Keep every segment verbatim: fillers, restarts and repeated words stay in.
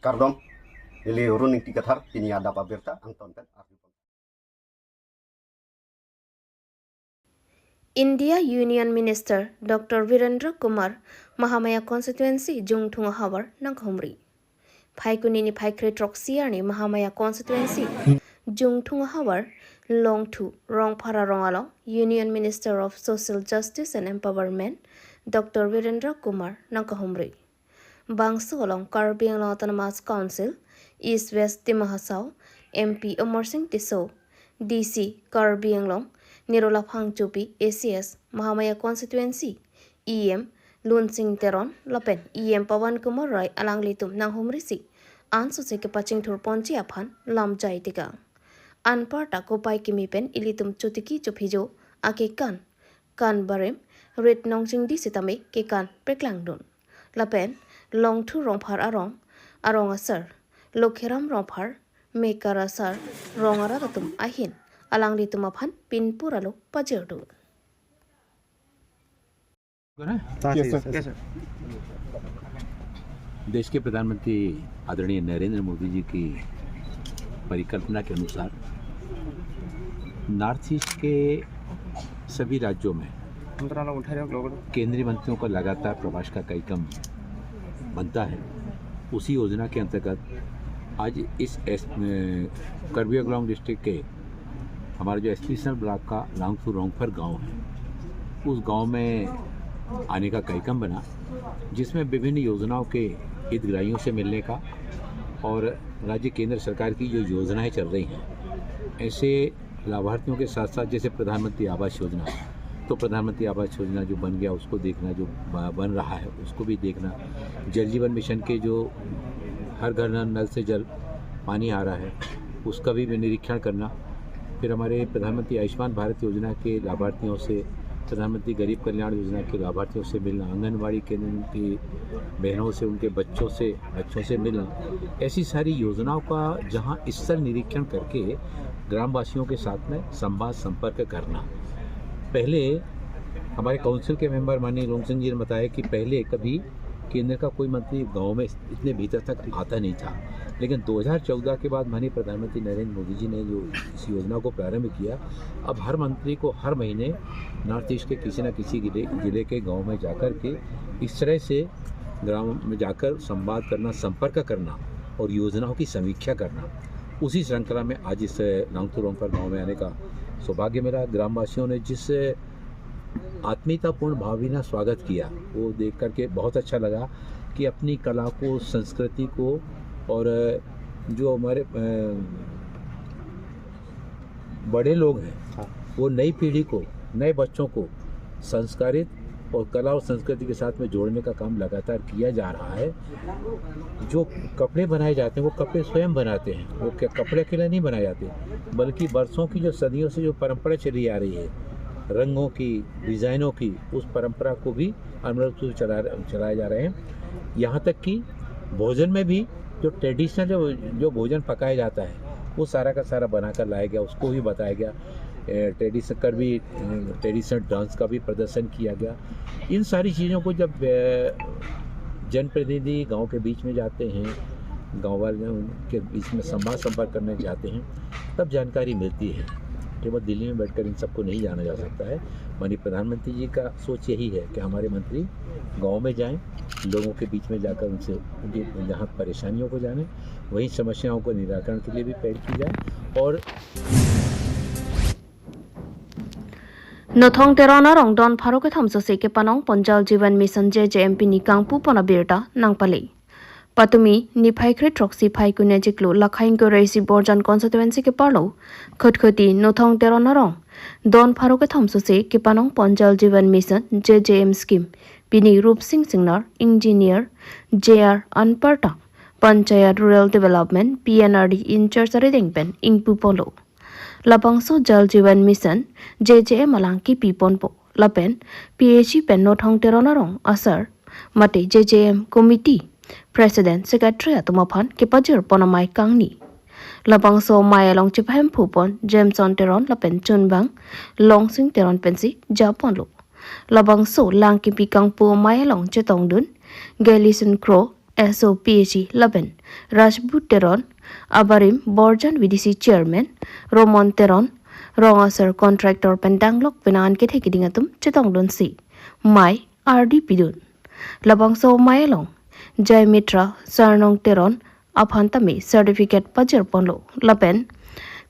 Kardom, neli Run Ingti Kathar, pini adap abirta angton pen arju. India Union Minister Doctor Virendra Kumar Mahamaya Constituency Jungthung ahavar nangkahumri. Phaikuni niphai kre throksi arni Mahamaya Constituency Jungthung ahavar Longthu Rongphar arong along Union Minister of Social Justice and Empowerment Doctor Virendra Kumar nangkahumri. Bangso along Karbi Anglong Autonomous Council, East West Dima Hasao, M P Amarsing Tisso, D C Karbi Anglong, Nirola Phangchopi, A C S, Mahamaya Constituency, E M Lunsing Teron, lapen E M Pawan Kumar Rai alanglitum nanghumrisi, ansose kepachingthur ponji aphan lam jai tikang. Anparta kopai kimi pen ilitum chotiki chophijo, akekan, kan barim, rit nongchingdi sitame kekan peklangdun. Lapen, Longthu Rongphar arong, arong asar, Lokhiram Rongphar, Mekar asar, rong arat atum ahin, alanglitum aphan pinpur alo pajirdu. Yes, sir. Yes, sir. देश के प्रधानमंत्री आदरणीय नरेंद्र मोदी जी की परिकल्पना के अनुसार north east के सभी राज्यों में केंद्रीय मंत्रियों का लगातार प्रवास का कार्यक्रम बनता है। उसी योजना के अंतर्गत आज इस एस-, अ, करबी आंगलोंग डिस्ट्रिक्ट के हमारा जो एसपीसीएल ब्लॉक का लांगथु रोंगफर गांव है, उस गांव में आने का कार्यक्रम बना, जिसमें विभिन्न योजनाओं के हितग्राहियों से मिलने का और राज्य केंद्र सरकार की जो योजनाएं चल रही हैं, ऐसे लाभार्थियों के साथ साथ जैसे प्रधानमंत्री आवास योजना, तो प्रधानमंत्री आवास योजना जो बन गया उसको देखना, जो ब-, बन रहा है उसको भी देखना, जल जीवन मिशन के जो हर घर नल, नल से जल पानी आ रहा है उसका भी निरीक्षण करना, फिर हमारे प्रधानमंत्री आयुष्मान भारत योजना के लाभार्थियों से, प्रधानमंत्री गरीब कल्याण योजना के लाभार्थियों से मिलना, आंगनबाड़ी केंद्र की बहनों से, उनके बच्चों से, बच्चों से मिलना, ऐसी सारी योजनाओं का जहां स्थल निरीक्षण करके ग्रामवासियों के साथ में संवाद संपर्क करना। पहले हमारे काउंसिल के मेंबर माननीय लोंगसिंग जी ने बताया कि पहले कभी केंद्र का कोई मंत्री गांव में इतने भीतर तक आता नहीं था, लेकिन दो हज़ार चौदह के बाद माननीय प्रधानमंत्री नरेंद्र मोदी जी ने जो इस योजना को प्रारंभ किया, अब हर मंत्री को हर महीने नॉर्थ ईस्ट के किसी ना किसी जिले, जिले के गांव में जाकर के इस तरह से ग्राम में जाकर संवाद करना, संपर्क करना और योजनाओं की समीक्षा करना, उसी श्रृंखला में आज इस लांगथु रोंगफर गांव में आने का सौभाग्य मिला। ग्रामवासियों ने जिस आत्मीयतापूर्ण भावना स्वागत किया, वो देख करके बहुत अच्छा लगा कि अपनी कला को, संस्कृति को और जो हमारे, अ, बड़े लोग हैं, हाँ। वो नई पीढ़ी को, नए बच्चों को संस्कारित और कला और संस्कृति के साथ में जोड़ने का काम लगातार किया जा रहा है। जो कपड़े बनाए जाते हैं, वो कपड़े स्वयं बनाते हैं, वो क-, कपड़े अकेले नहीं बनाए जाते, बल्कि बरसों की, जो सदियों से जो परंपरा चली आ रही है, रंगों की, डिजाइनों की, उस परंपरा को भी अमर रूप से चला, चलाए जा रहे हैं। यहाँ तक कि भोजन में भी जो ट्रेडिशनल जो, जो भोजन पकाया जाता है, वो सारा का सारा बनाकर लाया गया, उसको भी बताया गया। ए, ट्रेडिशन, करबी, ए, ट्रेडिशनल डांस का भी प्रदर्शन किया गया। इन सारी चीज़ों को जब, ए, जनप्रतिनिधि गांव के बीच में जाते हैं, गांव वाले उनके बीच में संवाद संपर्क करने जाते हैं, तब जानकारी मिलती है। केवल दिल्ली में बैठकर इन सबको नहीं जाना जा सकता है। माननीय प्रधानमंत्री जी का सोच यही है कि हमारे मंत्री गांव में जाएं, लोगों के बीच में जाकर उनसे, उनकी जहाँ परेशानियों को जानें, वहीं समस्याओं को निराकरण के लिए भी पहल की जाए। और Nothong Teron arong don pharo kethom sose kepanong pon Jal Jeevan Mission J J M pini kangpu pon abirta nangpale. Patumi niphai kre throksi Phaikuni achiklo Lakhaing Koraisi Borjan Constituency keparlo Khotkhoti Nothong Teron arong don pharo kethom sose kepanong pon Jal Jeevan Mission J J M scheme pini Rupsing Singnar, Engineer J R anparta Panchayat Rural Development P N R D in-charge arideng pen ingpu ponlo. Labangso Jal Jeevan Mission J J M alang kipi ponpo. Lapen P H E pen Nothong Teron arong asar mate J J M Committee President Secretary atum aphan kepajir pon amei kangni. Labangso amei along chepahemphu pon Jameson Teron lapen chunbang Longsing Teron pensi ja ponlo. Labangso lang kipi kangpu amei along chetongdun Galison Kro, S O P H E lapen Rajbu Teron, abarim Borjan V D C Chairman Romon Teron, rong asar contractor pen danglok penang an kethe keding atum chetongdunsi mei ardi pidun. Labangso mei along Jai Mitra, Sarnong Teron aphan tame certificate pajirponlo lapen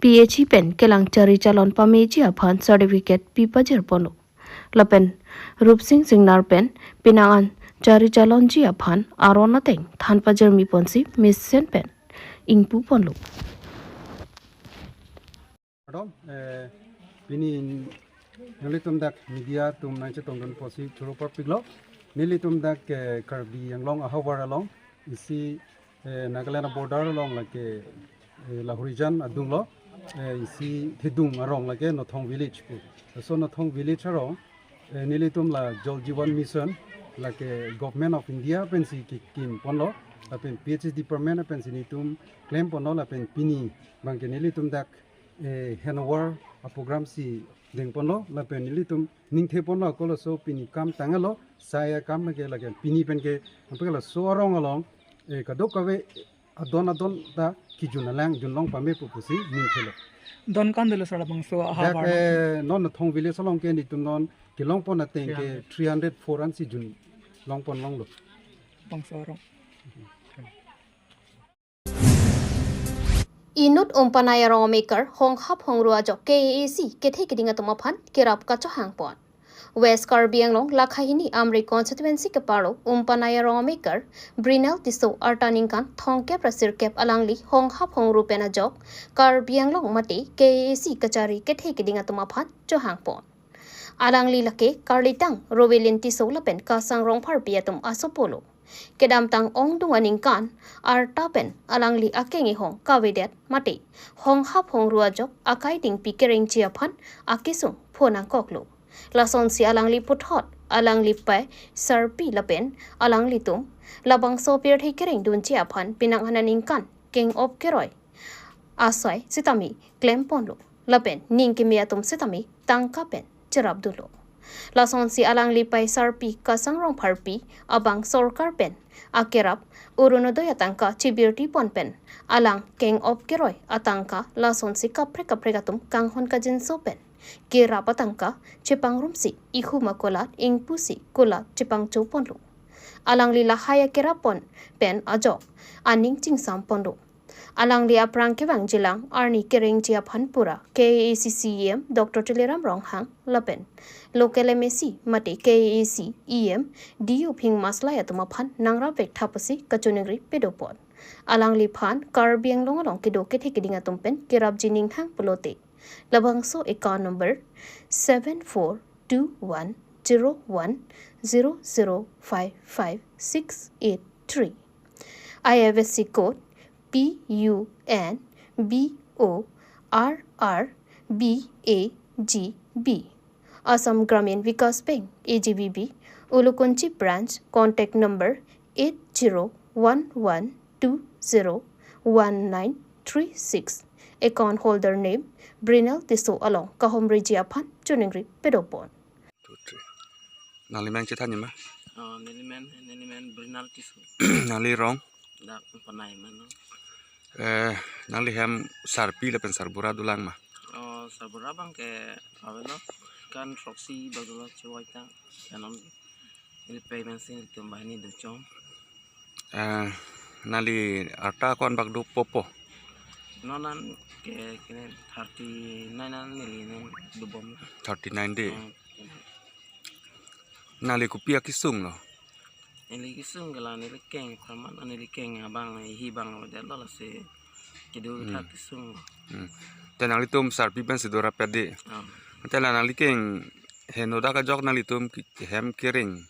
P H E pen kelang chari chalon pameji aphan certificate pi pajirponlo. Lapen Rupsing Singnar pen penang an chari chalonji aphan aron ateng than pajirmi ponsi mesen pen ingpuponlo. Pardon, eh, pini nanglitum dak media atum nangchetongdun apotsi choro parpiklo. Nelitum dak, eh, Karbi Anglong ahavar along isi, eh, Nagaland border along lake, eh, Lahorijan adunglo, eh, isi thedung arong lake Nothong village pu. So Nothong village arong, eh, nelitum la Jal Jeevan Mission lake Government of India pensi kekimponlo, lapen P H E department pensi nelitum klemponlo, lapen pini abangke nelitum dak, eh, handover a-program si dengponlo, lapen nelitum ningtheponlo, kolo so pini kam tanglo, sai akam ke lake pini penke, apeklo so arong along, eh, kadokave adon adon ta kejun alang junlong pame pu pusi ningthelo. Don kan dolo sir labangso dak, ahavar, eh, non Nothong village along ke nelitum non kelongpon ateng ke three hundred four ansi junlongpon longlo. Bangso arong. Inut Umpanai arong amekar honghap hongru ajok K A A C kethe keding atum aphan kerap kachohangpon. West Karbi Anglong Lakha hini Amri constituency keparlo Umpanai arong amekar Brinal Tisso arta ningkan thomkep ra sirkep alangli honghap hongru pen ajok Karbi Anglong mate K A A C kachari kethe keding atum aphan chohangpon. Alangli lake karlitang Rovelin Tisso lapen Kasang Rongpharpi atum asopolo. Kedamtang ongdung aningkan arta pen alangli akeng ehong kavedet mate honghap hongru ajok akai dingpi kerengji aphan akesung phonangkoklo. Lasonsi alangli puthot alangli pei sarpi lapen alanglitum labangso pirthe kerengdunji aphan penang an aningkan keng-op keroi asai sitame klemponlo. Lapen ning keme atum sitame tangka pen cherapdunlo. Lasonsi alangli pei sarpi Kasang Rongpharpi abang sorkar pen akerap Orunodoi atangka chibirtipon pen alang keng-op keroi atangka lasonsi kaprek kaprek atum kanghon kajinso pen kerap atangka chepangrumsi ihum akolat ingpusi kolat chepangchoponlo. Alangli lahai akerap pon pen ajok aning chingsamponlo. Alangli aphrang kevangjilang arni kerengji aphan pura K A A C C E M Doctor Tuliram Ronghang lapen local M A C mate K A A C E M D U Phing Maslai atum aphan nangrap vek tha pusi kachiningri pedopon. Alangliphan Karbi Anglong along kedo kethe keding atum pen kerapji ninghang pulote labangso account number seven four two one zero one zero zero five five six eight three. I F S C code P U N B O R R B A G B. Assam Gramin Vikas Bank, A G V B, Ulukunchi Branch, contact number eight zero one one two zero one nine three six. Account holder name Brinal Tisso along kahomriji aphan chiningri pedopon. Two, three. Nangli men chethan ma? Oh, neli men, neli men Brinal Tisso. Nangli rong? Dak Umpanai mano. Eh, nangli hem sarpi lapen sarbura dolang ma? Oh, sarbura abangke avelo, kan throksi bak dolo chevoi ta. Kanon neli pei pensi nelitum banghini dochong. Eh, nangli arta ko-an bak dopo po? Non an ke kene thirty nine an neli non dobom. Thirty nine de. Hmm. Nangli kopi akesung lo? Neli kesung ke la neli keng, thaman neli keng abang, ihi abang lo, det lo lasi kedo. Hmm. Thak kesung lo. Hmm. Te nanglitum sarpi pensi dorapet de. Oh. Te la nangli keng henodak ajok nanglitum ki-, hem kereng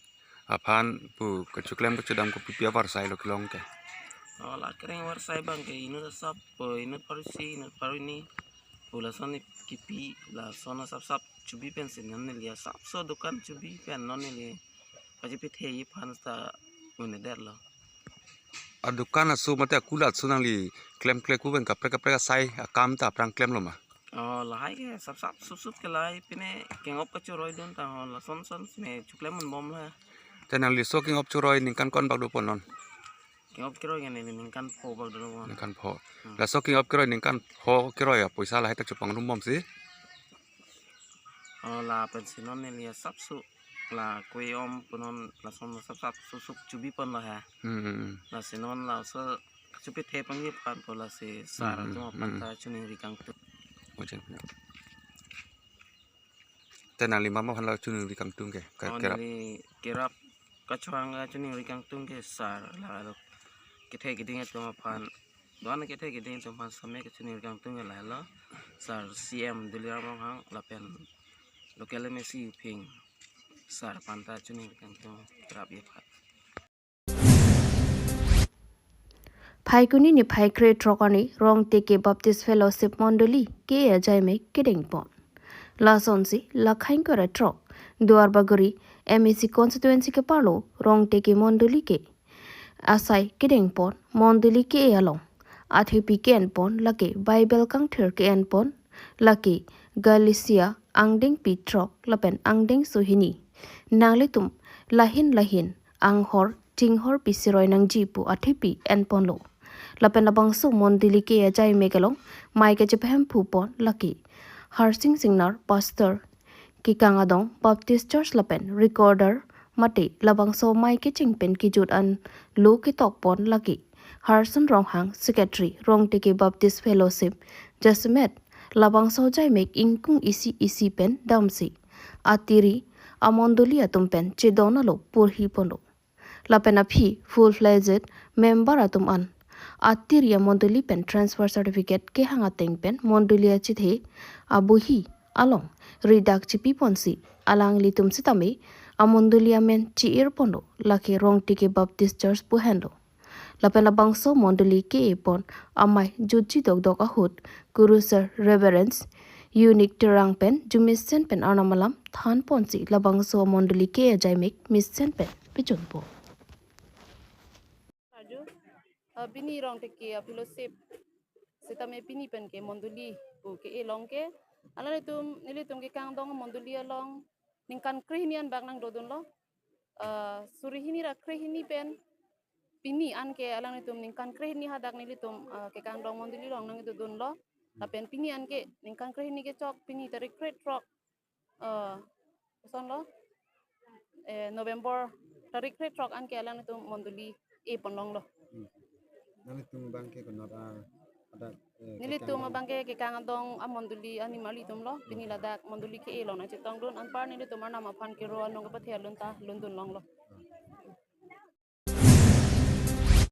aphan pu kachoklem kachodam kopipi avarsai lo kelong ke? Oh, la kereng avarsai abangke inut asap, po inut pharo isi, inut pharo hini, pu lason kipi, lason asap sap chubi pensi non neli asapso dukan chubi pen non neli pachepethei aphan ta un-edet lo. Adukan aso mate akulat aso nangli klemkle ku pen kaprek kaprek asai akam ta aphrang klemlo ma? Oh, lahai ke sap sap sup sup ke lahai, pine keng-op kachiroidun ta ho, lason son sine choklem unbomlo. Te nangli so keng-op chiroi ningkan ko-an bak dopo non? King of Keroi ke neli ningkan pho bak dolo. Ningkan pho. Hmm. Laso King of Keroi ningkan pho keroi apoisa lahai tak chepangrumbomsi. Oh, lapensi non neli asapso la kwe-om punon lason asapso suk chubipon lo ha. Hmm. Lasi non laso chubithe pangji aphan po lasi sar Hmm, atum hmm, aphan hmm. ta choningri kangtung. Ojeng. Te nangli mama aphan la choningri kangtung ke, ka-, Oh, kerap. Neli kerap kachwang ka choningri kangtung ke sar lalo kethe keding atum aphan. Doan kethe keding atum aphan same ka choningri kangtung ke lalo. Sar C M Tuliram Ronghang lapen local M A C Phing sar aphan ta choningri kangtung kerap ye phat. Phaikuni niphai krethrok arni Rongteke Baptist Fellowship Mondoli ke ajaimek kedengpon. Lasonsi la khaingkora throk Duarbagori M A C constituency ke-arlo Rongteke Mondoli ke asai kedengpon Mondoli ke along athepi ke-enpon lake Bible kangthir ke-enpon lake Galatia angdengpi throk lapen angdengso hini. Nanglitum lahin lahin anghor chinghor pisiroi nangji pu athepi enponlo. Lapen labangso Mondoli ke ajaimek along mai kachepahemphu pon lake Harsing Singnar, Pastor, Kekang Adong Baptist Church lapen Recorder mate labangso mai kecheng pen kejut an lo ketok pon lake Harson Ronghang, Secretary, Rongteke Baptist Fellowship, jasemet labangso ajaimek ingkung isi isi pen damsi atiri amondoli atum pen chedon alo porhi ponlo. Lapen aphi full-fledged member atum an atiri amondoli pen transfer certificate kehang ateng pen mondoli achethe abohi along ridak chipi ponsi alanglitum sitame amondoli amen chi-ir ponlo lake Rongteke Baptist Church pu henlo. Lapen labangso mondoli ke-e pon amai jutji dokdok ahut Kurusar Reverend Unique Terang pen jumesen pen arnam alam than ponsi labangso mondoli ke ajaimek mesen pen pechunpo. Arju, ah, pini Rongteke a-fellowship sitame pini pen ke mondoli pu ke-e along ke alanglitum nelitum Kekang Adong mondoli along ningkan krehini an bak nangdodunlo. Ah, suri hini ra krehini pen pini anke alanglitum ningkan krehini hadak nelitum, ah, Kekang Adong mondoli along nangdodunlo. Lapen pini anke ningkan krehini kechok pini tarik krethrok, ah, kosonlo, eh, November tarik krethrok anke alanglitum mondoli e ponlonglo. Hmm. Nanglitum abangke konat a, ada, eh, nelitum Kekang Adong abangke Kekang Adong amondoli animalitumlo, pini ladak mondoli ke-e along nangchetongdun, anpar nelitum arnam aphan kero anong kapathe alun ta lundunlonglo.